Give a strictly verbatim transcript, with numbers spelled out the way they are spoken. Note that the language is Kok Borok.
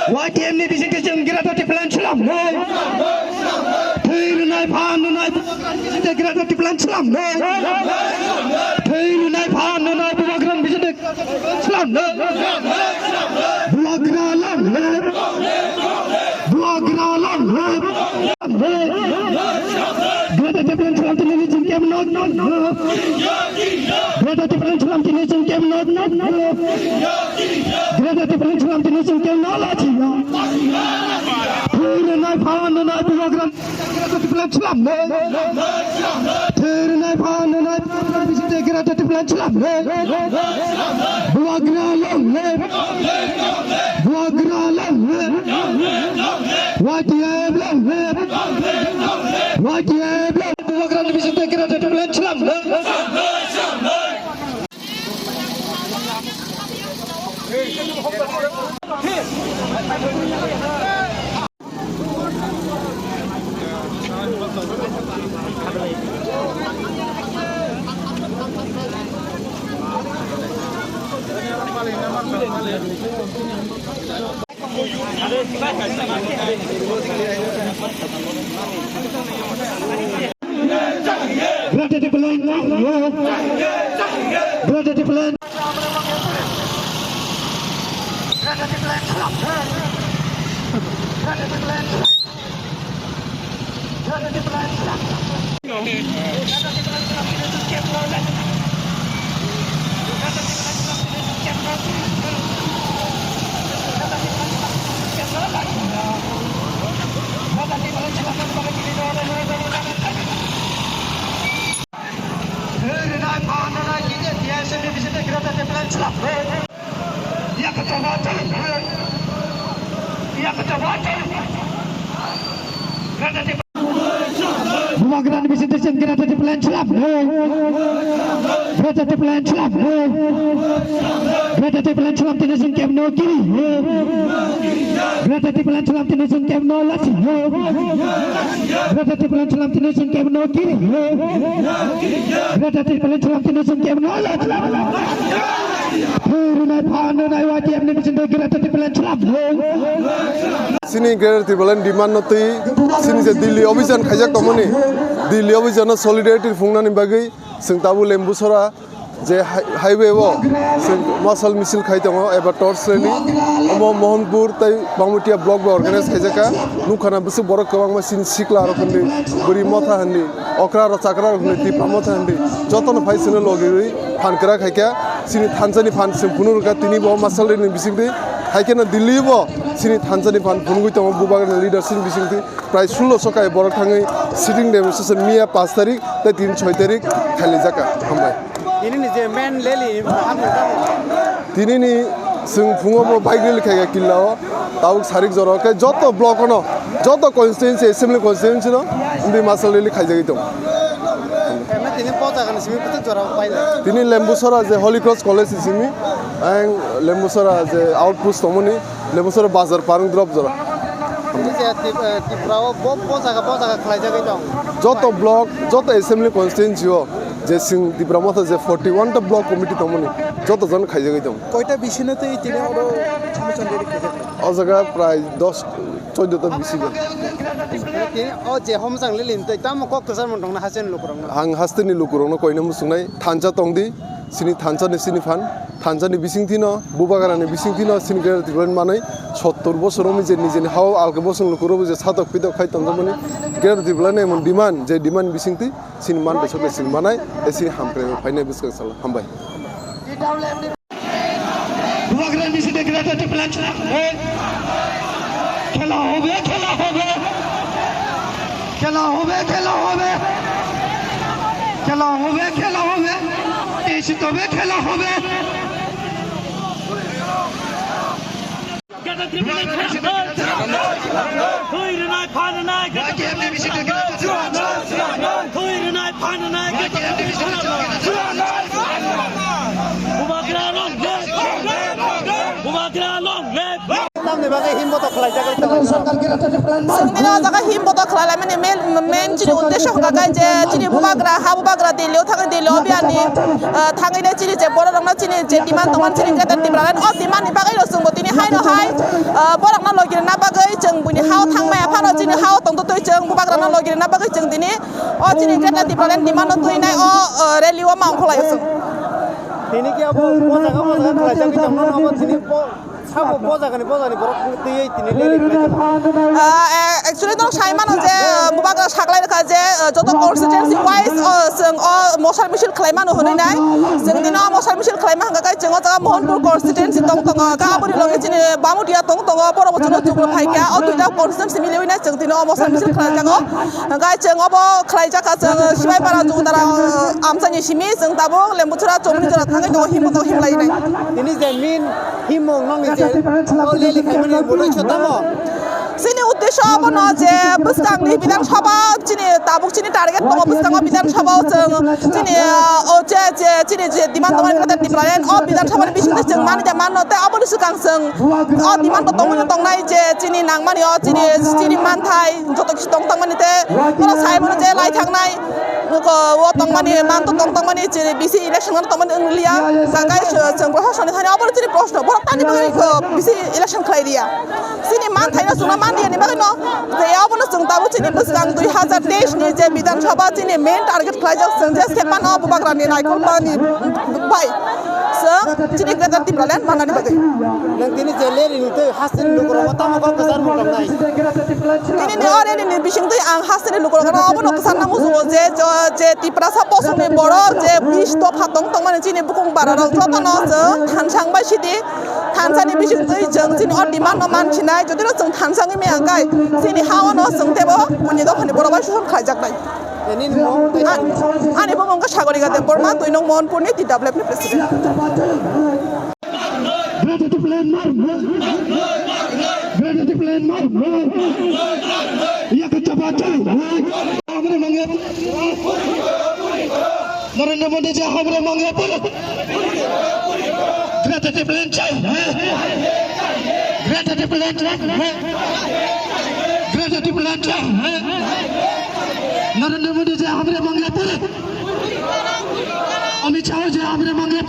Y T F ni bisingtwi chwng Greater Tipraland slam nai. Thwi rwnai phan rwnai Bubagrani bisingtwi Greater Tipraland slam nai. Thwi rwnai phan rwnai Bubagrani bisingtwi slam nai. Bubagra long live. Bubagra long live. Greater Tipraland slam tini chwng kem no. Greater Tipraland slam tini chwng kem no. Greater Tipraland slam tini chwng kem no la china. Thwi rwnai phan rwnai Bubagrani Greater Tipraland slam nai. Thwi rwnai phan rwnai Bubagrani bisingtwi Greater Tipraland slam nai. Bubagra long live. Bubagra long live. Y T F long live. Y T F long. Bubagrani bisingtwi Greater Tipraland slam nai. Greater Tipraland, Greater Tipraland. Bubagrani bisingtwi chwng Greater Tipraland slam nai. Greater Tipraland slam nai. Greater Tipraland slam tini chwng kem no kiri. Greater Tipraland slam tini chwng kem no lasi. Greater Tipraland slam tini chwng kem no kiri. Greater Tipraland slam tini chwng kem no lasi. Thwi rwnai phan rwnai Y T F ni bisingtwi Greater Tipraland slam nai. Chini Greater Tipraland demand no twi chini je Delhi obhijan khaijak tongmani, Delhi obhijan no solidarity phungnani bagwi chwng tabuk Lembusora je hi-, highway o chwng mosal misil khai tongo eba torch rally, omo Mohanpur tei Bangmutia block bai organize khaijak kha. Nukha na bwswk borok kwbangma chini sikla rok hwnwi, bwrwi motha hwnwi, okra rok chakra rok hwnwi, Tipra motha hwnwi, jotono phai chwngno logi rwi phan kwrak hai kha. Chini thansa ni phan chwng phunuk rwkha, tini bo mosal rally ni bisingtwi hai kheno Delhi bo chini thansa ni phan phunugwi tongo Bubagrani leadership ni bisingtwi. Prai sullo so kai borok thangwi sitting demonstration miya panch tarik tei tini choi tarik khailaijak kha. Hambai. Tini ni je main rally ni hambai tamo? Tini ni chwng phungo bo bike rally khai kha killa o, tabuk sarik jora o khe joto block o no, joto constituency, assembly constituency no wngwi mosal rally khaijagwi tongo. Tini bo jaga ni simi bwswk jora o paina? Tini Lembusora je Holy Cross College ni simi, ang Lembusora je outpost tongmani, Lembusora bazar parung drop jora. Tini je Tip-, eh, Tripura o bo, bo jaga, bo jaga khlaijagwi tong. Joto block, joto assembly constituency o je chwng Tipra motha je forty one ta block committee tongmani, joto jon khaijagwi tong. Koita bisino tei tini oro Thomas Chandra khaijak? O jaga prai dos, chaudo ta bisi jon. Tini o je Thomas Chandra ni tei tamo kok kwchar mantong na hasen lukurok no? Ang hasteni lukurok no koina muchungnai, thansa tongdi, chini thansa ni chini phan. Thansa ni bisingtwi no, Bubagra ni bisingtwi no, chini Greater Tipraland manwi sottor bosor romwi je nijeni hao alke bosong lukurok je satok pitok khai tongjakmani Greater Tipraland ni emon demand, je demand bisingtwi chini man de sokle chini manai, tei chini hamkrai phainai bwskang salo. Hambai. Bubagra ni bisingtwi Greater Tipraland chwla. Khela hobe, khela hobe. Khela hobe, khela hobe. Khela hobe, khela hobe. Tei sitobe khela hobe. Thwi rwnai, phan rwnai, thwi rwnai, phan rwnai, Bubagra long live! Bubagra long live! Chwng dino o jaga him boto khlai laimani main, main chini uddesho hwnkha khe je chini bubagra, ha bubagra Delhi o thangwi, Delhi o biyani, ah, thangwi le chini je borok rokno chini je demand tongmani chini Greater Tipraland, o demand ni bagwi no chwngbo tini haino hai, ah, borokno logi rwna bagwi chwng buini ha o thangmaya phano chini ha o tongtwtwi chwng bubagrano logi rwna bagwi chwng tini o chini Greater Tipraland demand no twinai o, ah, rally o ma ongkhorlai o chwng. Tini khe abo bo jaga, bo jaga khlai jagwi tongmano abo tini bo Sabo bojagani, bojagani borok twiwi tini rally khlai jagwi. Ah, eh, actually, norok sai mano je, ah, bubagra saklai rwkha je, ah, joto constituency wise, oh, chwng o mosal misil khlai mano hwnwi nai. Chwng tini o mosal misil khlai ma hwnkha khe chwng o jaga Mohanpur constituency tong tongo, khe aboni loge chini Bamudia tong tongo, borok bo chwngno chuklo phai kha. O duita constituency miliwi nai chwng tini o mosal misil khlai jago. Hwnkhe chwng obo khlai jakha, chwng Sibaipara Chowdara, ah, amchaini simi chwng tabuk Lembuchura Chomni jora thangwi tongo, himbo tongo, himlai nai. Tini je min Himung nongni je o rally khaimani motoi se tamo? Chini uddesho abono je bwskangni Bidhan Sabha chini tabuk chini target tongo, bwskango Bidhan Sabha o chwng chini, ah, o je, je chini je demand tongmani Greater Tipraland o Bidhan Sabha ni bisingtwi chwng mani je manno tei aboni swkang chwng o demand bo tongmani tongnai je chini nangmani o chini, chini manthai joto kisi tong tongmani tei oro sai mano je lai thangnai. Nuko o tongmani, manto tong tongmani, chini bisi election ano tongmani wng liya. Hwnkhe chwng, chwng proshasoni thani obo chini proshno. Borok tani bagwi ko bisi election khlai liya. Chini man thaino chwngno man liya ni bagwi no. Je obono chwng tabuk chini bwskang dui hazar teis ni je Bidhan Sabha chini main target khlaijak chwng je sepan o bubagrani naikolmani bai. Chwng chini Greater Tipraland manani bagwi. Nang tini je leri ni tei hasteni lukurok tamo kok kwchar mung tongnai? Tini ni o rally ni bisingtwi ang hasteni lukurok no obono kwcharna muchungo je, jo-, je Tiprasa bosongni borok je bis dopha tong tongmani chini bukung bararok jotono chwng thansa wngbai sidi, thansani bisingtwi chwng chini o demand no mansinai, jodi no chwng thansa wngwi maya hwnkhe chini ha-o no chwng teibo buini dophani borok bai suhur khlaijaknai. Ani bumung khe Sagorika Debbarma, dui nong Mohanpurni T W F ni president. Greater Tipraland mar mar. Greater Tipraland mar mar. Yakut chapa chai. Hamre mange. Narendra Modi ji hamre mange. Greater Tipraland chai. Greater Tipraland chai. Greater Tipraland chai. Narendra Modi ji hamre mange. Amit Shah ji hamre mange.